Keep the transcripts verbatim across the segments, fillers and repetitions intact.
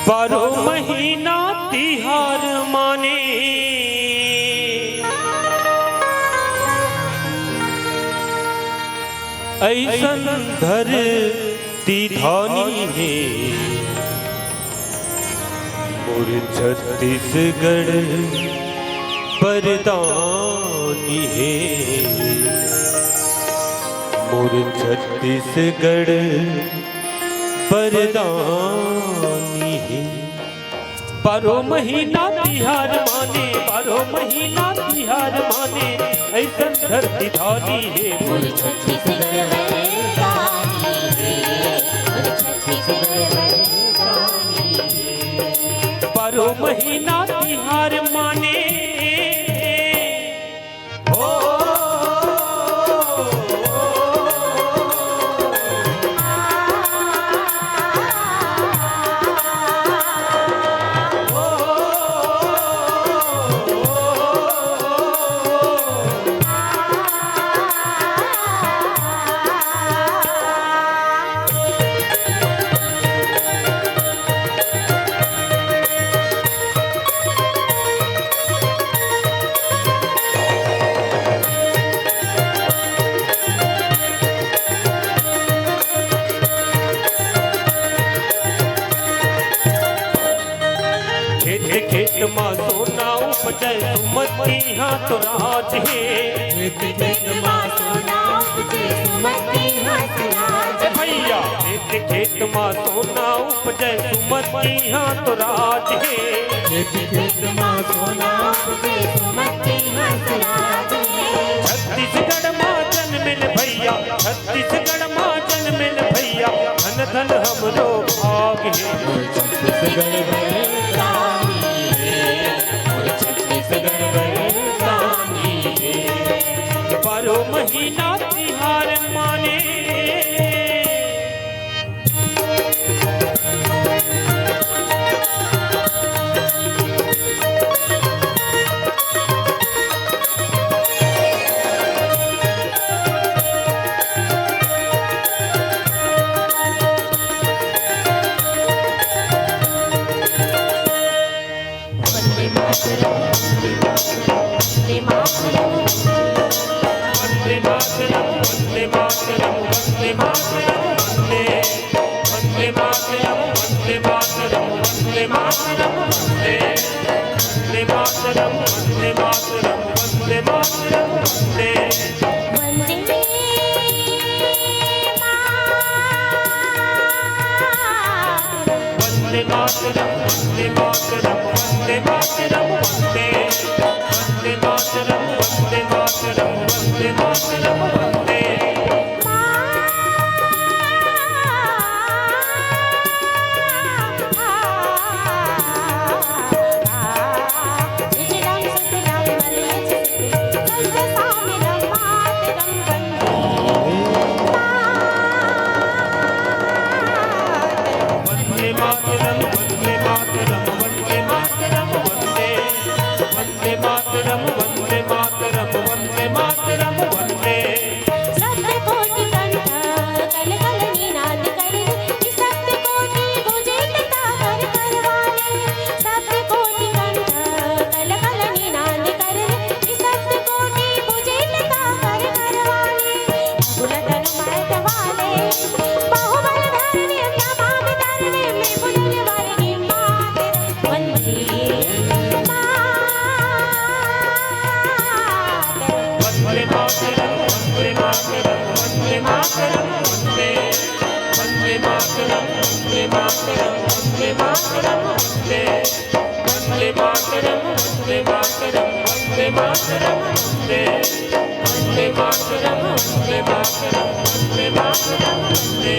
बारो महीना तिहार माने, अइसन धरती धानी हे। मोर छत्तीसगढ़ बरदानी हे, मोर छत्तीसगढ़ बरदानी हे। बारो महीना तिहार माने, बारो महीना तिहार माने, अइसन धरती धानी हे। मोर छत्तीसगढ़ बरदानी हे, मोर छत्तीसगढ़ बरदानी हे। बारो महीना तिहार माने, खेत खेत मा सोना उपजय, सुमति हा तो राज हे। खेत खेत मा सोना उपजय, सुमति हा तो राज हे। भैया, खेत खेत मा सोना उपजय, सुमति हा तो राज हे। खेत खेत मा सोना उपजय, सुमति हा तो राज हे। छत्तीसगढ़ मा जनमेन भैया, छत्तीसगढ़ मा जनमेन भैया, धन धन हमरो भाग हे। छत्तीसगढ़ बरदानी हे, मोर छत्तीसगढ़ बरदानी हे। बारो महीना तिहार माने। वंदे मातरम, वंदे मातरम, वंदे मातरम। वंदे मातरम, वंदे मातरम, वंदे मातरम, वंदे। वंदे मातरम, वंदे मातरम, वंदे मातरम, वंदे। वंदे मातरम, वंदे मातरम, वंदे मातरम, वंदे। वंदे मातरम, वंदे मातरम, वंदे मातरम, वंदे। वंदे मातरम, वंदे मातरम, वंदे मातरम, वंदे। वंदे मातरम, वंदे मातरम, वंदे मातरम, वंदे। वंदे मातरम, वंदे मातरम, वंदे मातरम, वंदे। सप्त कोटि कंठ कल कल निनाद करे, सप्त कोटि भुजंग तावर करवाले। सप्त कोटि कंठ कल कल निनाद करे, सप्त कोटि भुजंग तावर करवाले। कुल तन मैत वाले, बहुबल धरवे, तमाम धरवे में बुलंद वाले मात। वंदे मातरम। वंदे मातरम, वंदे मातरम, वंदे मातरम, वंदे। वंदे मातरम, वंदे मातरम, वंदे मातरम, वंदे। वंदे मातरम, वंदे मातरम, वंदे मातरम, वंदे। वंदे मातरम, वंदे मातरम, वंदे मातरम, वंदे।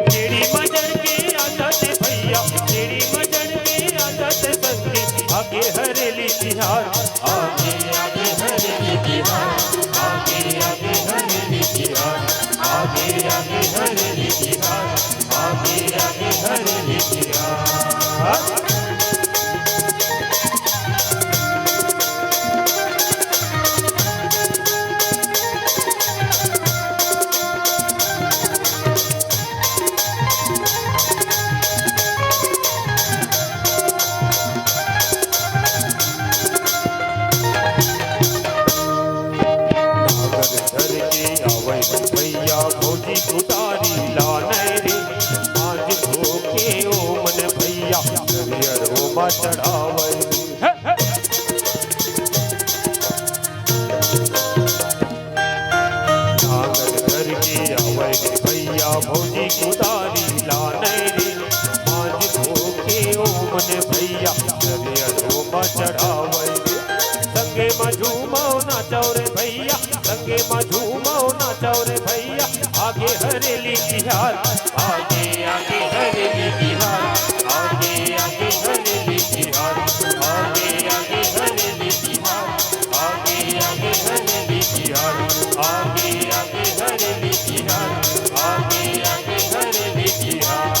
केड़ी मजर के आदत भैया, केड़ी मजर के आदत संगी, आगे हरेली तिहार, आगे, आगे हरेली तिहार। कुदारी लाने रे, मांज धो के ओमन भैया, नरियर ओमा चढ़ावे। हे, हे। नांगर धर के आवे रे भैया, भौजी कुदारी लाने रे, मांज धो के ओमन भैया, नरियर ओमा चढ़ावे रे। संगे म झूमव नाचव रे भैया, संगे म झूमव नाचव रे भैया, आगे हरेली तिहार, आगे आगे हरेली तिहार, आगे आगे हरेली तिहार, आगे आगे हरेली तिहार, आगे आगे हरेली तिहार, आगे आगे हरेली तिहार, आगे आगे हरेली तिहार।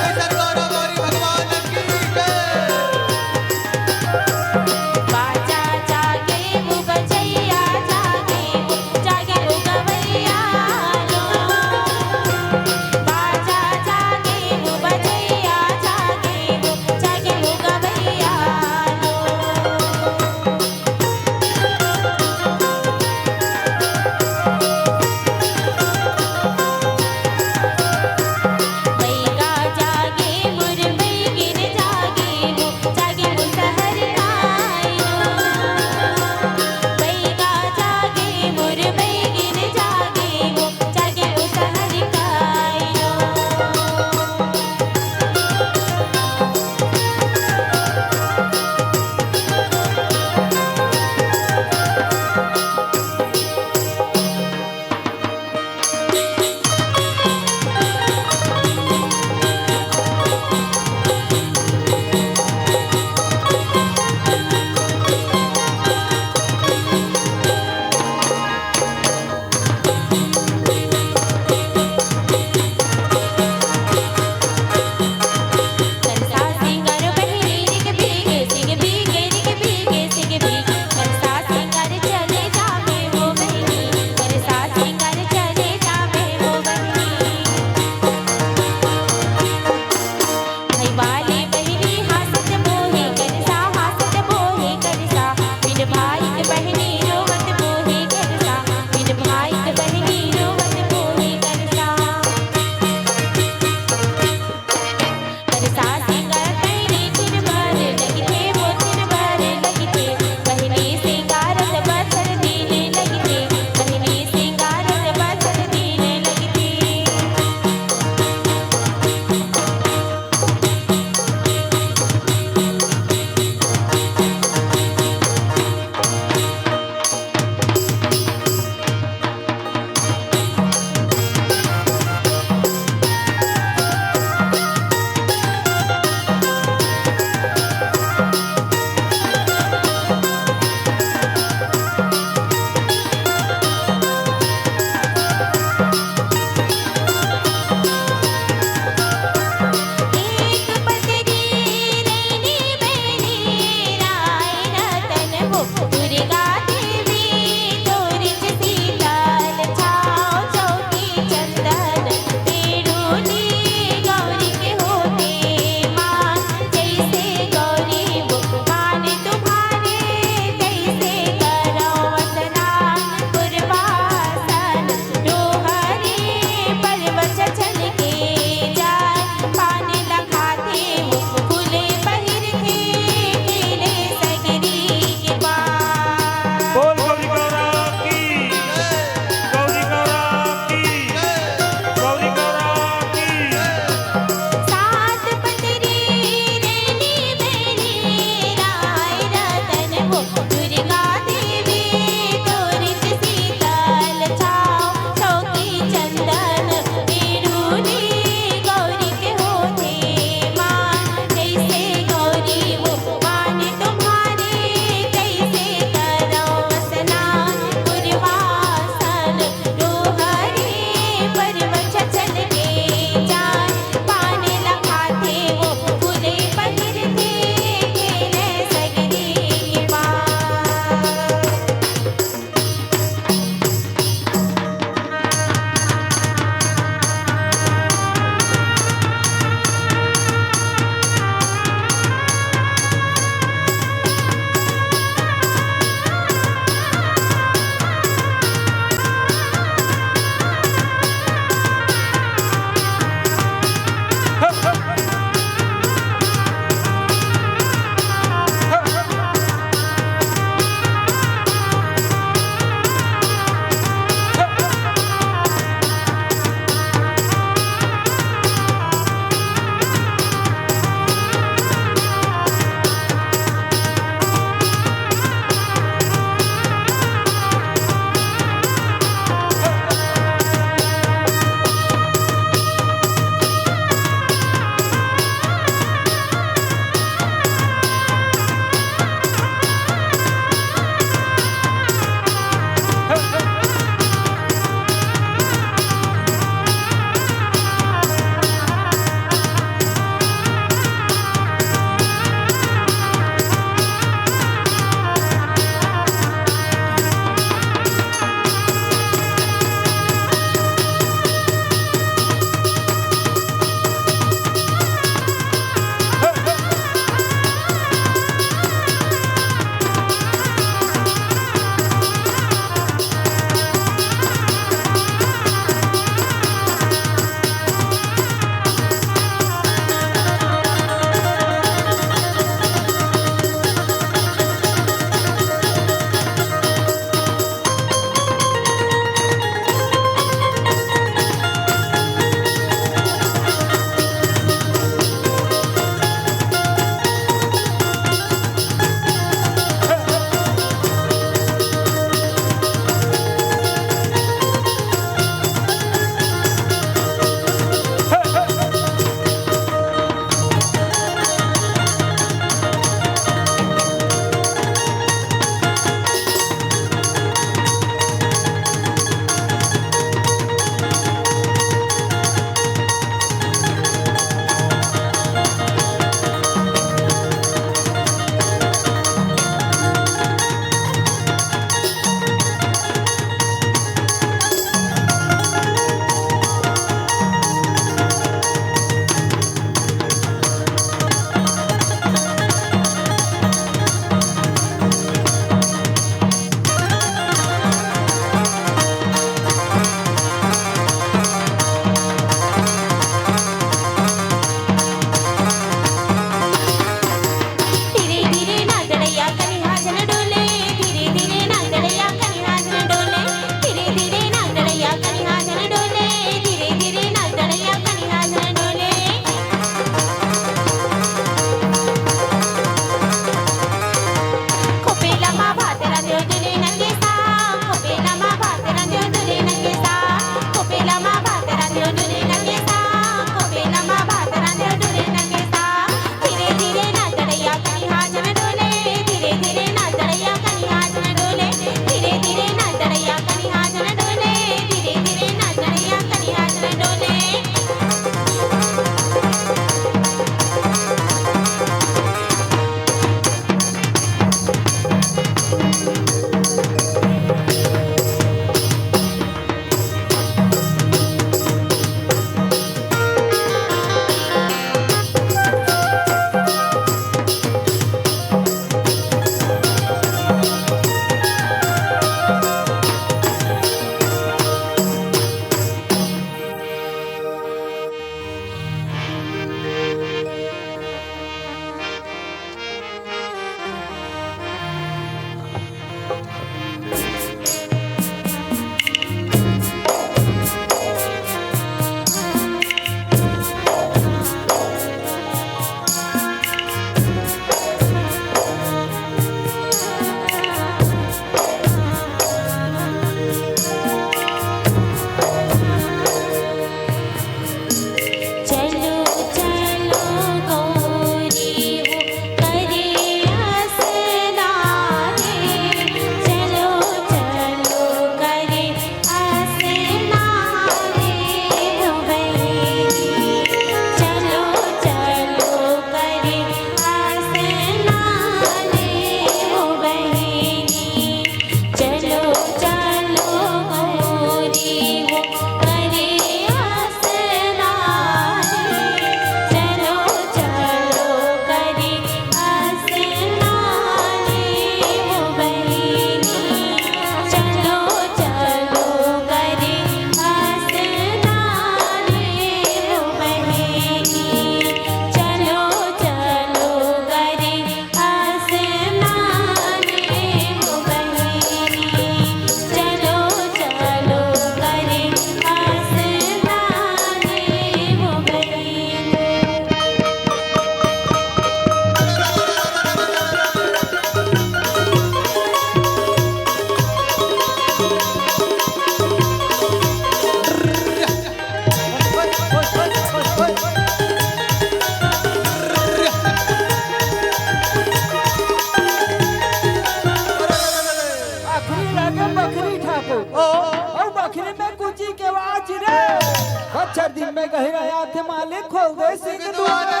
दिन में गहिरा आथे मालिक, खोल दे सिंह दुआरे।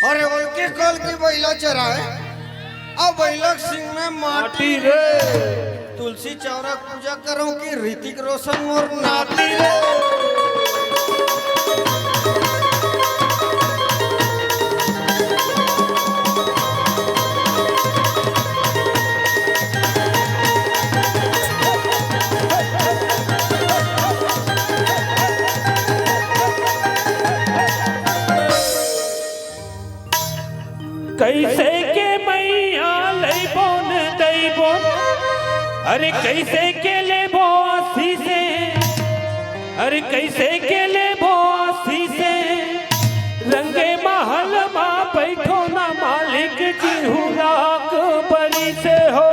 अरे, ओलके कल की बइला चराए, अब बइला के सिंग में माटी रे। तुलसी चौरा पूजा करो कि ऋतिक रोशन मोर नाती रे। कइसे के मइया लइबोन दइबोन, अरे कइसे के लेबो आशीषे, अरे कइसे के लेबो आशीषे, रंगे महल मा बइठो ना मालिक चिहुराक बरिसे हो।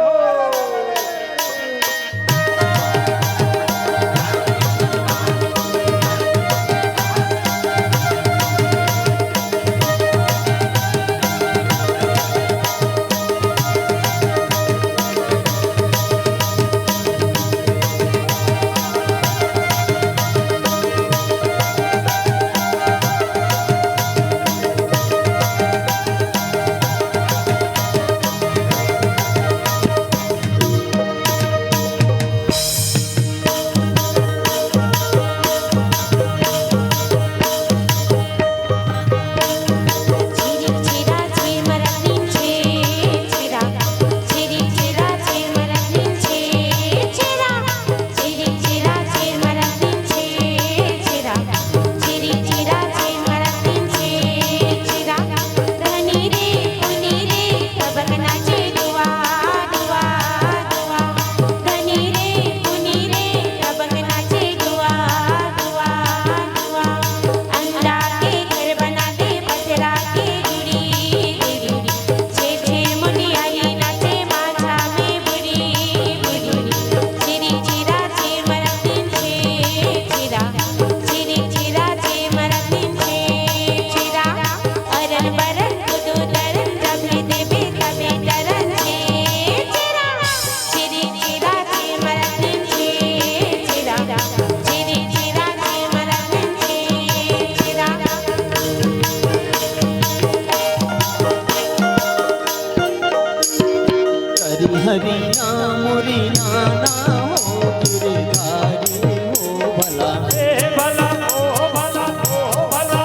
हरी हरी नाम री नाना हो गिरधारी हो भला। ए भला, ओ भला, ओ भला।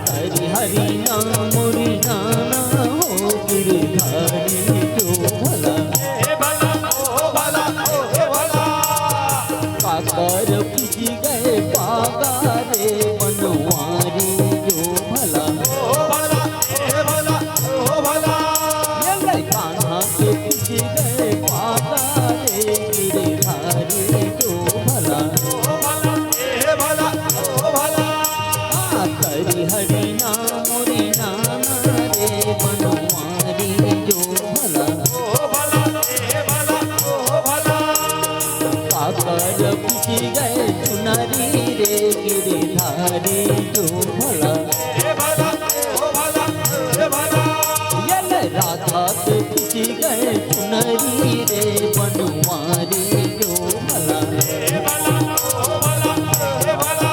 हरी हरी नाम री नाना हो गिरधारी जो भला। ए भला, ओ भला, ओ भला। काकर खिंची गए पागा रे बनवारी जो भला। ओ भला, ए भला, ओ भला। ये ले कान्हा के खिंची गए पागा रे गिरधारी जो भला। ओ भला, ए भला, ओ भला। आ, तरी हरी नाम री नाना रे बनवारी जो भला। ओ भला, ए भला, ओ भला। काकर खिंची गए चुनरी रे गिरधारी जो भला। ए भला, ओ भला, ए भला। ये ले राधा के खिंची गए चुनरी रे बनवारी जो भला। ए भला, ओ भला, ए भला।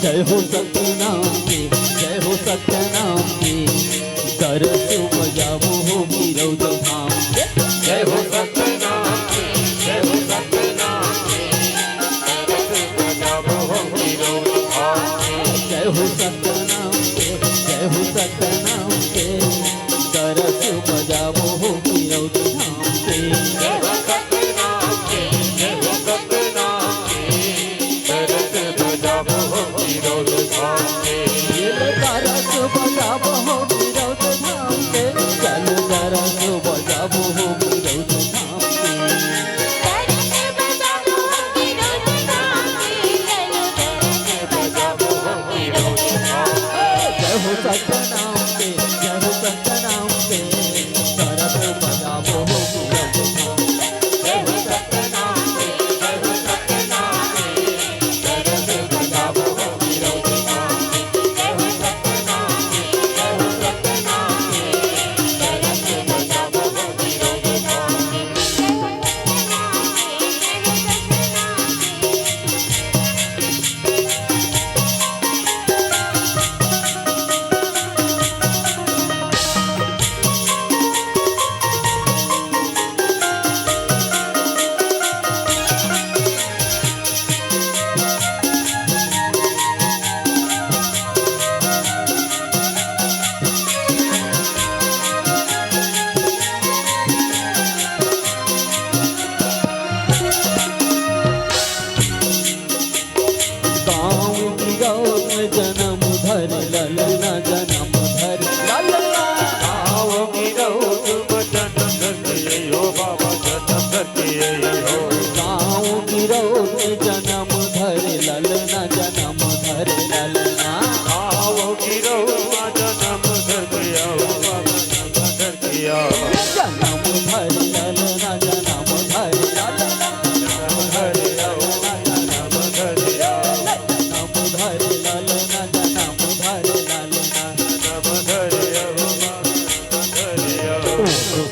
जय हो सतनाम के, जय हो सतनाम के, तरस बजाबो हो गिरौद धाम के। जय हो सतनाम के, जय हो सतनाम के, तरस बजाबो हो गिरौद धाम के। जय हो सतनाम के, जय हो सतनाम के, तरस बजाबो हो गिरौद धाम के। जय हो सतनाम के, जय हो सतनाम के, तरस बजाबो हो गिरौद धाम के। ये लो तरस बजाबो हो गिरौद धाम के, चलो तरस बजाबो हो गिरौद धाम के। तरस बजाबो हो गिरौद धाम के, चलो तरस बजाबो हो गिरौद धाम के। जय हो सतनाम के, जय हो सतनाम के, तरस बजाबो हो गिरौद धाम के। जय हो सतनाम के, जय हो सतनाम के, तरस बजाबो हो गिरौद धाम के। जय हो सतनाम के, जय हो सतनाम के, तरस बजाबो हो गिरौद धाम के। जय हो सतनाम के, जय हो सतनाम के। गाँव की गौ में जन्म धर ललना, जन्म धर ललना। गाँव की गौ में जन्म धर के अइहो बाबा, जन्म धर के अइहो। गाँव की गौ में जन्म धर ललना, जन्म धर ललना। गाँव की गौ में जन्म धर के अइहो बाबा, जन्म धर के अइहो। जन्म धर ललना, जन्म धर ललना। जन्म धर ललना, जन्म धर ललना। जन्म धर ललना, जन्म धर ललना। जन्म धर ललना।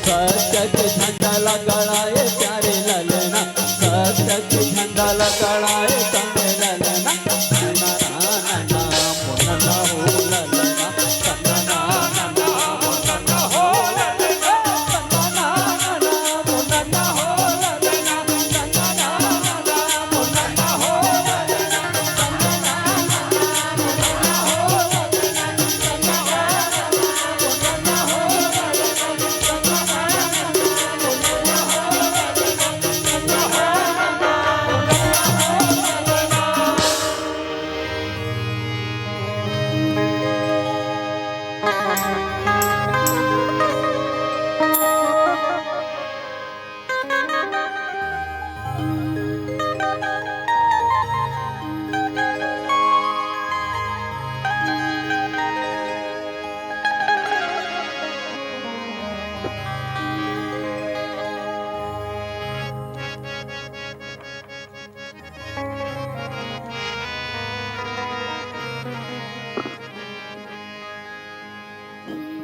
सत्य के झंडा ला गड़ाए प्यारे ललना, सत्य के झंडा ला गड़ाए प्यारे ललना।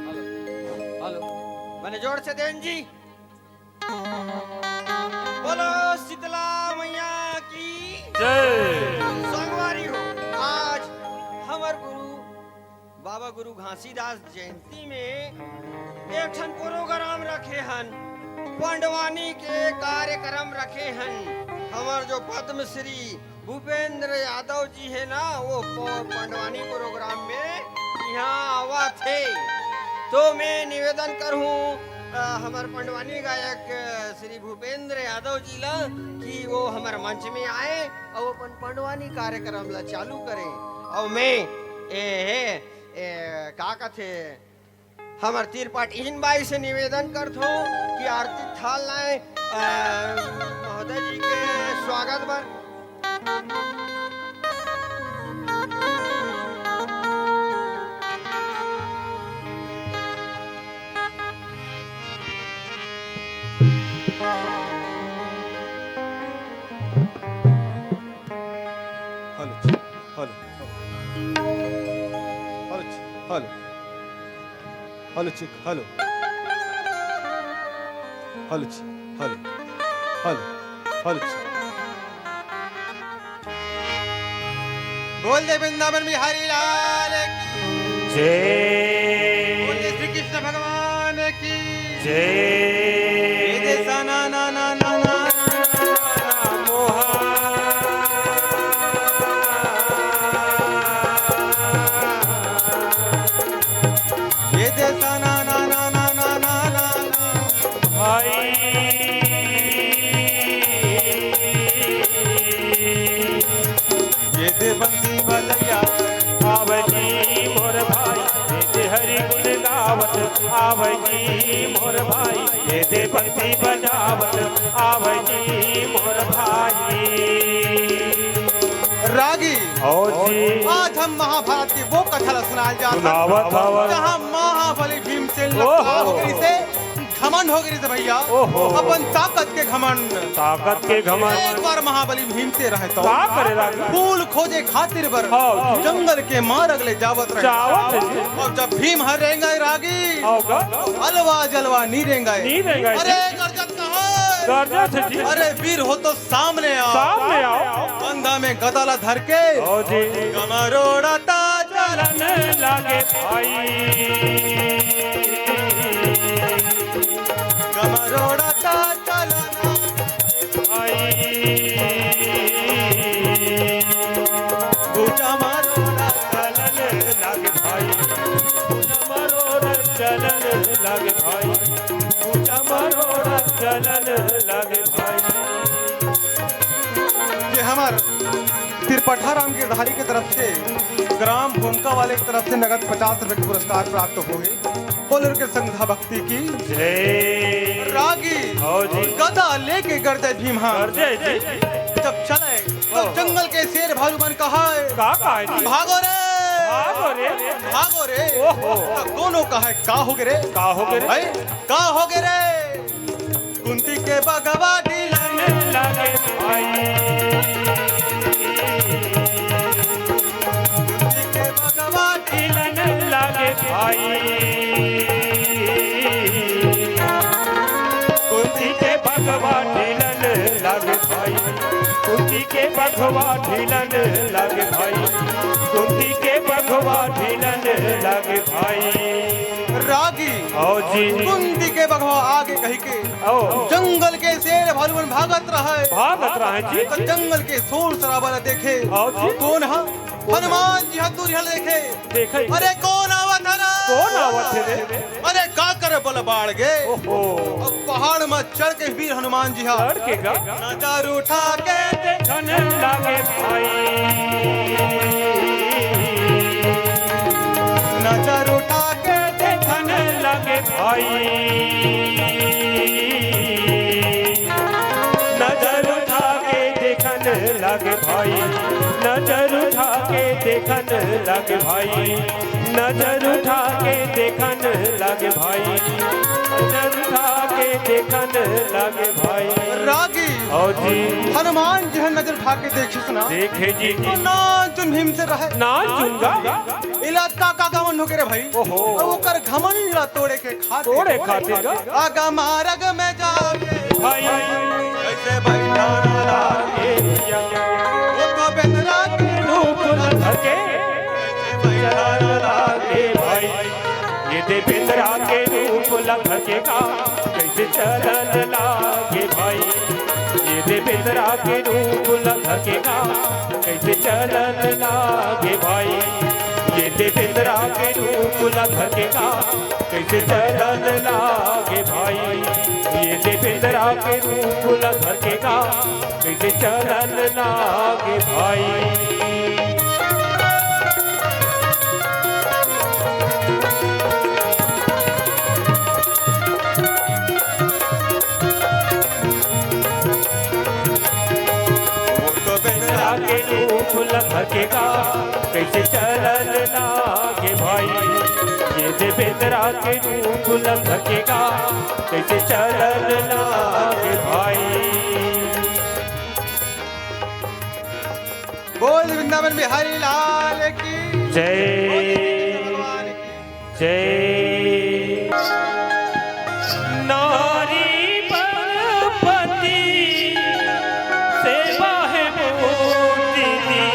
हेलो, हेलो, मैंने जोर से देन जी। बोलो शीतला मैया की जय। संगवारी हो, आज हमर गुरु बाबा गुरु घासीदास जयंती में एक ठन प्रोग्राम रखे हन, पंडवानी के कार्यक्रम रखे हन। हमर जो पद्मश्री भूपेंद्र यादव जी हे ना, वो प-, पंडवानी प्रोग्राम में यहाँ आवत हे। तो मैं निवेदन करहूँ, अ, हमर पंडवानी गायक, अ, श्री भूपेंद्र यादव जी ला कि वो हमर मंच में आए अउ अपन पंडवानी कार्यक्रम ला चालू करे। अउ मैं, ए, हे, ए, का कथे, हमर तीरपाटीन बाई से निवेदन करथों कि आरती थाल लाए, अ, महोदय जी के स्वागत बर। Hello, hello, hello. Hello, hello. Hello, check, hello. Hello, check, hello. Hello, hello, check. बोल दे वृंदावन बिहारी लाल की। जय। बोल दे श्री कृष्ण भगवान की। जय। ये दे सा ना ना ना ना ना ना ना मोहा। ये दे सा ना ना ना ना ना ना ना ना। भाई। ये दे बंसी बजैया। आवजी मोर भाई, ये दे हरि गुण गावत। आवजी मोर भाई, ये दे बंसी बजावत। आवजी मोर भाई। रागी, ओ जी। आज हम महाभारत के वो कथा ला सुनाए जात हन, सुनावत हवन। जहाँ महाबली भीमसेन ओहो। लंका हो गई से घमंड हो गई से भैया। ओहो। अपन ताकत के घमंड। ताकत के घमंड। एक बार महाबली भीमसेन रहे तो का करे रागी? फूल खोजे खातिर बर हाँ जी। जंगल के मारग ले जावत रहे। जावत जी। और जब भीम हर रेंगे रागी, आओ गा। अलवा जलवा नी रेंगे। नी रेंगे अरे जी। गरजत कहाँ है? गरजत जी। अरे वीर हो तो सामने आओ। सामने आओ। कंधा में गदा ला धर के। आओ जी। कमरोड़ा ता चलन लागे भाई। कमरोड़ा ता चलन भाई। पूजा मारोड़ा चलन लागे भाई। पूजा मारोड़ा चलन लागे भाई। पूजा मारोड़ा चलन लागे भाई। ये हमार तिरपठा राम गिरधारी के तरफ से ग्राम भूमका वाले की तरफ से नगद पचास रुपए के पुरस्कार प्राप्त हुए। बोल के संघा भक्ति की जय। रागी आओ जी। गदा लेके गरजे भीम हा। गरजे जी। जब चले तो ओ। जंगल के शेर भालू मन कहा है का कहा है जी? भागो रे। भागो रे। भागो रे। ओहो। तो कोनो कहा है का हो गे रे? का हो गे रे? भाई, का हो गे रे? कुंती के बघवा ढीलन लागे भाई। कुंती के बघवा ढीलन लागे भाई। कुंती के बघवा ढीलन लागे भाई। कुंती के बघवा ढीलन लागे भाई। कुंती के बघवा ढीलन लागे भाई। रागी आओ जी। कुंती के बघवा आगे कही के आओ। जंगल के शेर भालू मन भागत रहे। भागत रहे जी। तो जंगल के शोर शराबा ला देखे। आओ जी। कौन हा? हनुमान जी हा दूर हा देखे। देखे। अरे कौन आवत है रे? कौन आवत है रे? अरे का करे बल बाढ़ गे। ओहो। अब पहाड़ में चढ़ के वीर हनुमान जी हा। चढ़ के का? नजर उठा के देखन लागे भाई। नजर उठा के देखन लागे भाई। नजर उठा के देखन लागे भाई। नजर उठा के देखन लागे भाई। नजर उठा के देखन लागे भाई। नजर उठा के देखन लागे भाई। रागी आओ जी। हनुमान जी हा नजर उठा के देखिस ना। देखे जी। तो नानचुन भीमसेन रहे। नानचुन गा। इला का का घमंड हो गे रे भाई। ओहो। अउ ओकर घमंड ला तोड़े के खातिर। तोड़े खातिर गा। आगा मारग में जाके भाई। कैसे बैठा लागे भैया। वो तो बेंदरा के रूप ला धर के। कैसे बैठा लागे भाई। ये दे बेंदरा के रूप ला धर के गा। कैसे चलन लागे भाई। ये दे बेंदरा के रूप ला धर के गा। कैसे चलन लागे भाई। ये दे बेंदरा के रूप ला धर के गा। कैसे चलन लागे भाई। ये दे बेंदरा के रूप ला धर के गा। कैसे चलन लागे भाई। वो तो बेंदरा के रूप ला धर के गा। कैसे चलन लागे भाई। ये दे बेंदरा के रूप ला धर के गा। कैसे चलन लागे भाई। बोल वृंदावन बिहारी लाल की जय। बोल भगवान की जय। नारी बल पति सेवा है मोती दी।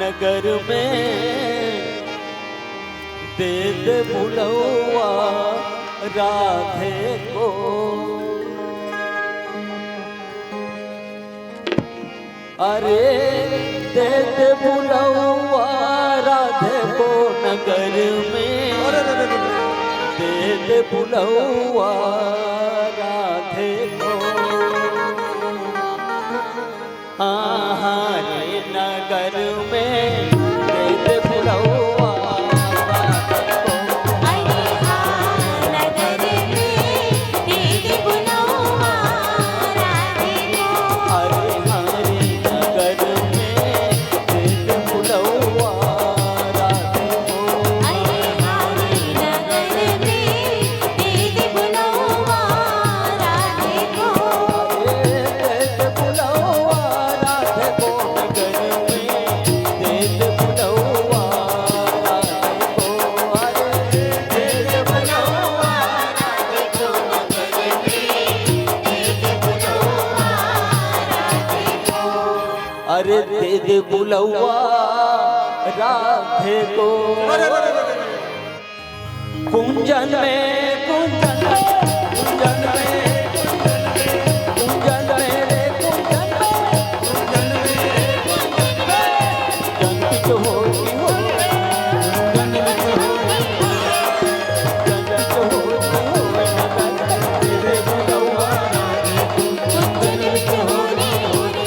नगर में दे दे बुलौवा राधे को। अरे दे दे बुलौवा राधे को नगर में, दे दे बुलौवा राधे को। हाँ, हाँ रे नगर में दे दे बुलौवा राधे को। अरे हाँ, नगर में दे दे बुलौवा राधे को। अरे हाँ रे नगर में दे दे बुलौवा राधे को। अरे हाँ रे नगर में दे दे बुलौवा राधे को। अरे दे दे बुलौवा राधे को नगर में, दे दे बुलौवा राधे को। अरे दे दे बुलौवा राधे को नगर में, दे दे बुलौवा राधे को। अरे दे दे बुलौवा राधे को। कुंजन में, कुंजन में, कुंजन में, कुंजन में, कुंजन में रे, कुंजन में, कुंजन में, कुंजन बिच होरी होरी, कुंजन बिच होरी होरी, कुंजन बिच होरी होरी, कुंजन बिच होरी होरी।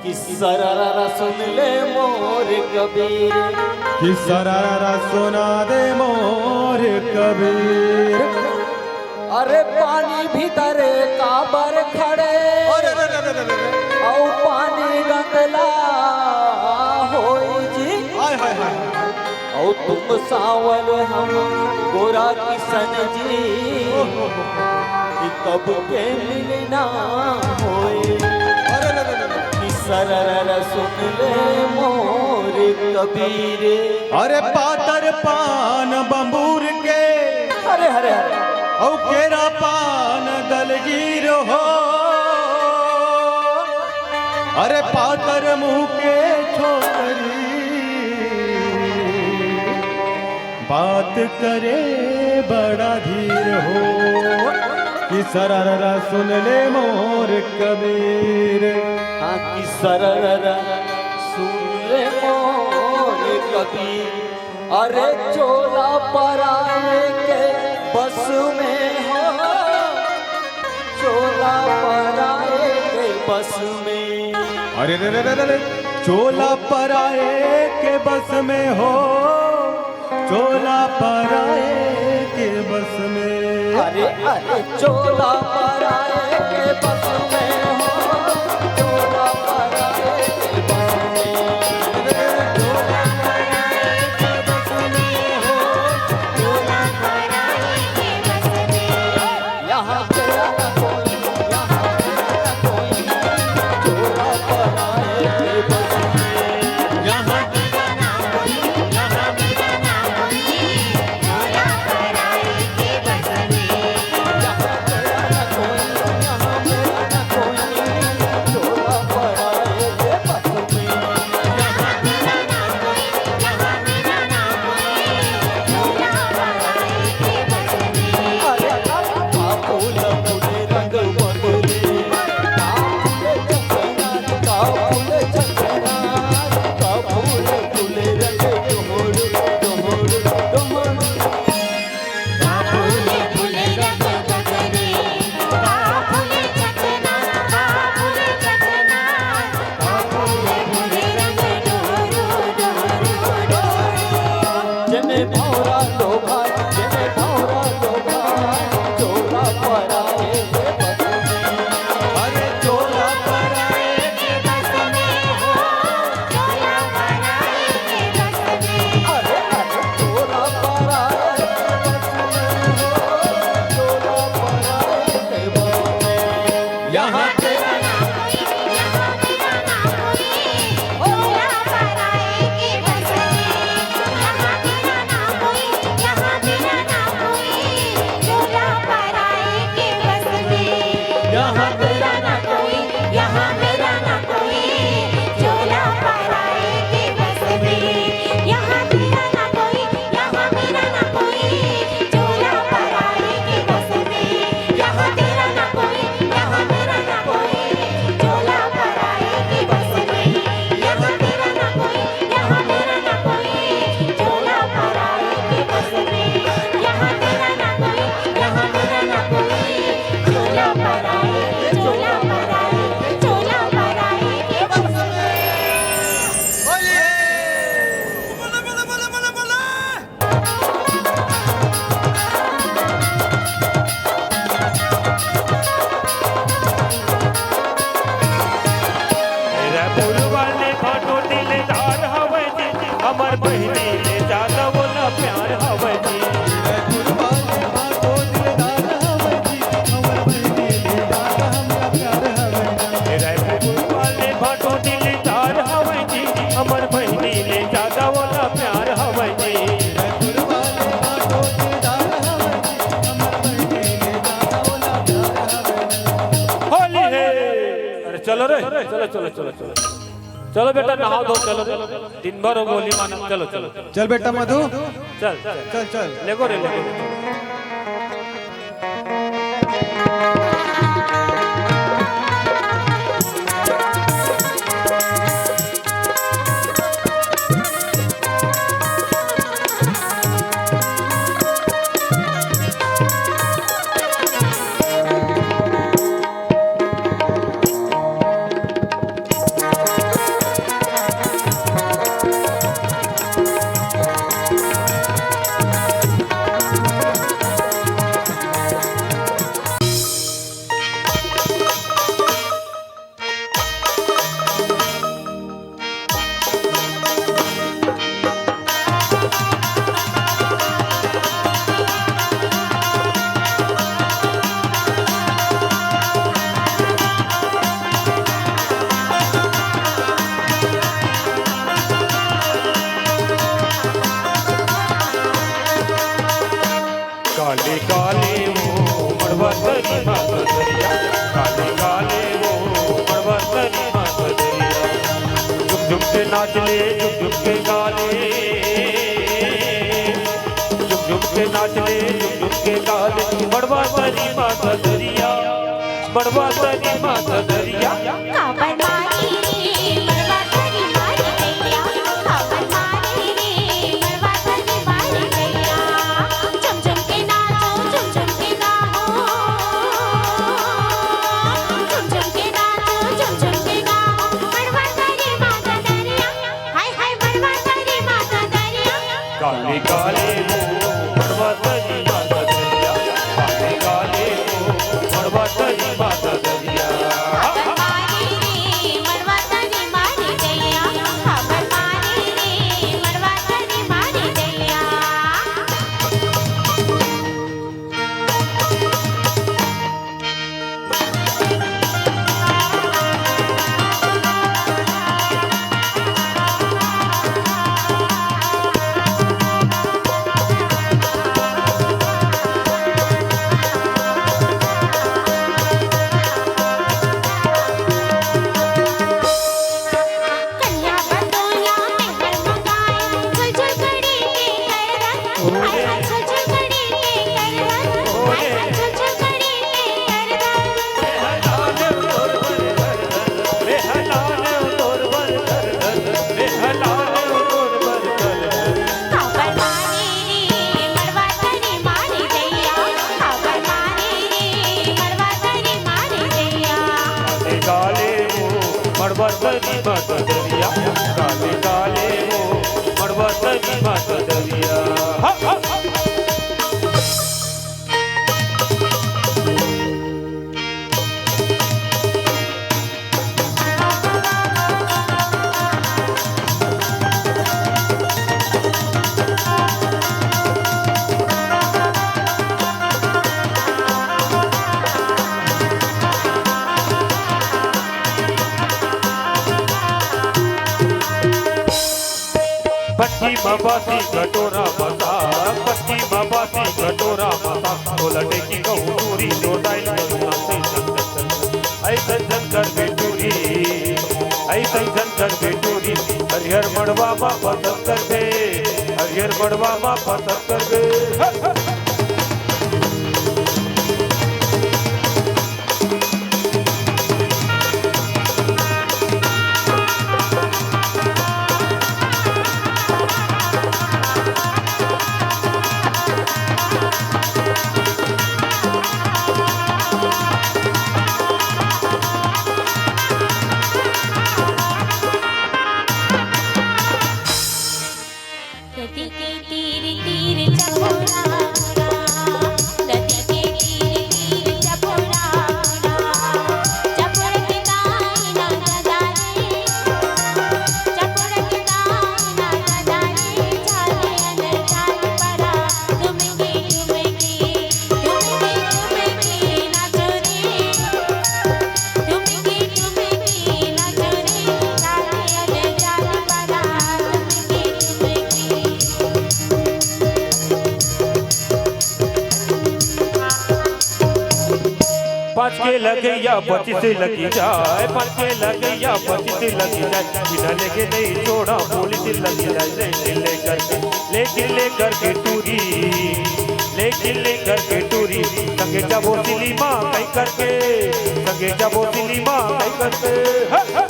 कि सरारा सुन ले मोर कबीर। कि सरारा सुना दे मोर कबीर। अरे पानी भीतर काबर खड़े, अरे, अरे, अरे, अरे, अरे। अउ पानी गंदला होई जी। हाय, हाय, हाय। अउ तुम साँवल हम गोरा किसन जी, ओहो। कि कब के मिलना होए। अरे, अरे, अरे, अरे। कि सरर सुन ले मोर कबीर। अरे पातर पान बंबूर के, अरे हरे हरे। अउ केरा पान दलगीर हो। अरे पातर मुँह के छोकरी, बात करे बड़ा धीर हो। कि सरर सुन ले मोर कबीर। हाँ, कि सरर सुन ले मोर कबीर। अरे चोला पराए के बस में हो, चोला पराए के बस में। अरे रे रे रे रे रे, चोला पराए के बस में हो, चोला पराए के बस में। अरे अरे चोला पराए के बस में हो, चोला पराए के बस में। अरे चोला पराए के बस में हो, चोला पराए के बस में। यहाँ तेरा ना कोई, यहाँ मेरा ना कोई, चोला पराए के बस में। यहाँ तेरा ना कोई, यहाँ मेरा ना कोई, चोला पराए के बस में। यहाँ तेरा ना कोई, यहाँ मेरा ना कोई, चलो, चलो, चलो, चलो। चलो बेटा, नहाओ धो, चलो रे। दिन भर हो गए होली मानत, चलो, चलो। चल बेटा मधु, चल, चल। चल, चल। लेगो रे, लेगो रे। काले काले वो मड़वा तरी माता दरिया, काले काले वो मड़वा तरी माता दरिया। झुम झुम के नाच ले, झुम झुम के गा ले, झुम झुम के नाच ले, झुम झुम के गा ले, मड़वा तरी माता दरिया, मड़वा तरी माता दरिया। काबर मारे रे मड़वा तरी मारे गैया, काबर मारे रे मड़वा तरी मारे गैया। झुम झुम के नाचो, झुम झुम के गाओ, झुम झुम के नाचो, झुम झुम के गाओ, मड़वा तरी माता दरिया। हाय हाय मड़वा तरी माता दरिया। काले काले वो मड़वा तरी माता दरिया, काले काले वो मड़वा तरी माता दरिया। काबर मारे रे मड़वा तरी मारे गैया, काबर मारे रे मड़वा तरी मारे गैया। कन्या बटोला मेहर मंगाए, झुलझुल कड़ी के करवा। हाय हाय झुलझुल कड़ी के करवा। हाय हाय झुलझुल कड़ी के करवा। काबर मारे रे मड़वा तरी मारे गैया, काबर मारे रे मड़वा तरी मारे गैया। काले काले वो मड़वा तरी माता दरिया, काले काले वो मड़वा तरी माता दरिया। हा, हा। पट्टी म बासी कटोरा मसा, पट्टी म बासी कटोरा मसा, तोला टेकी कहूँ टूरी, तो डाइल करूँ ना से जन जन जन। ऐसन जन कर बेटूरी, ऐसन जन कर बेटूरी, हरिहर मड़वा मा पसंद कर दे, हरिहर मड़वा मा पसंद कर दे। नदी के तीर तीर चकोरा। लगइया पच्चीस लगी जाए, पान के लगइया पच्चीस लगी जाए, बिना लेके नहीं छोड़ा पुलिस लगी जाए। लेके लेकर के, लेके लेकर के टूरी, लेके लेकर के टूरी, संगे जाबो सिनेमा कहीं करके, संगे जाबो सिनेमा कहीं करके। हे, हे।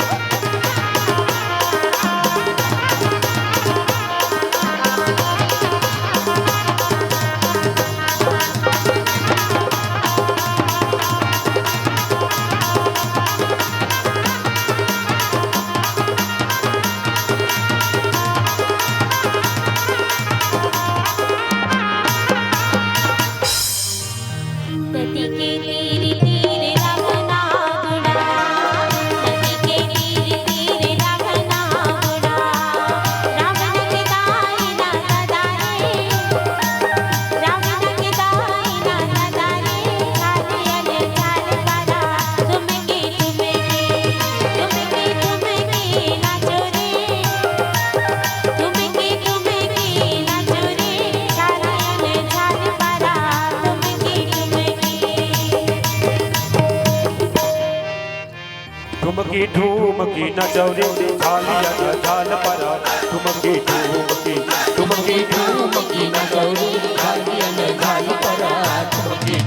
ठुमकी ठुमकी नचौरी, झालिया न झाल परा। ठुमकी ठुमकी, ठुमकी ठुमकी नचौरी, झालिया न झाल परा। ठुमकी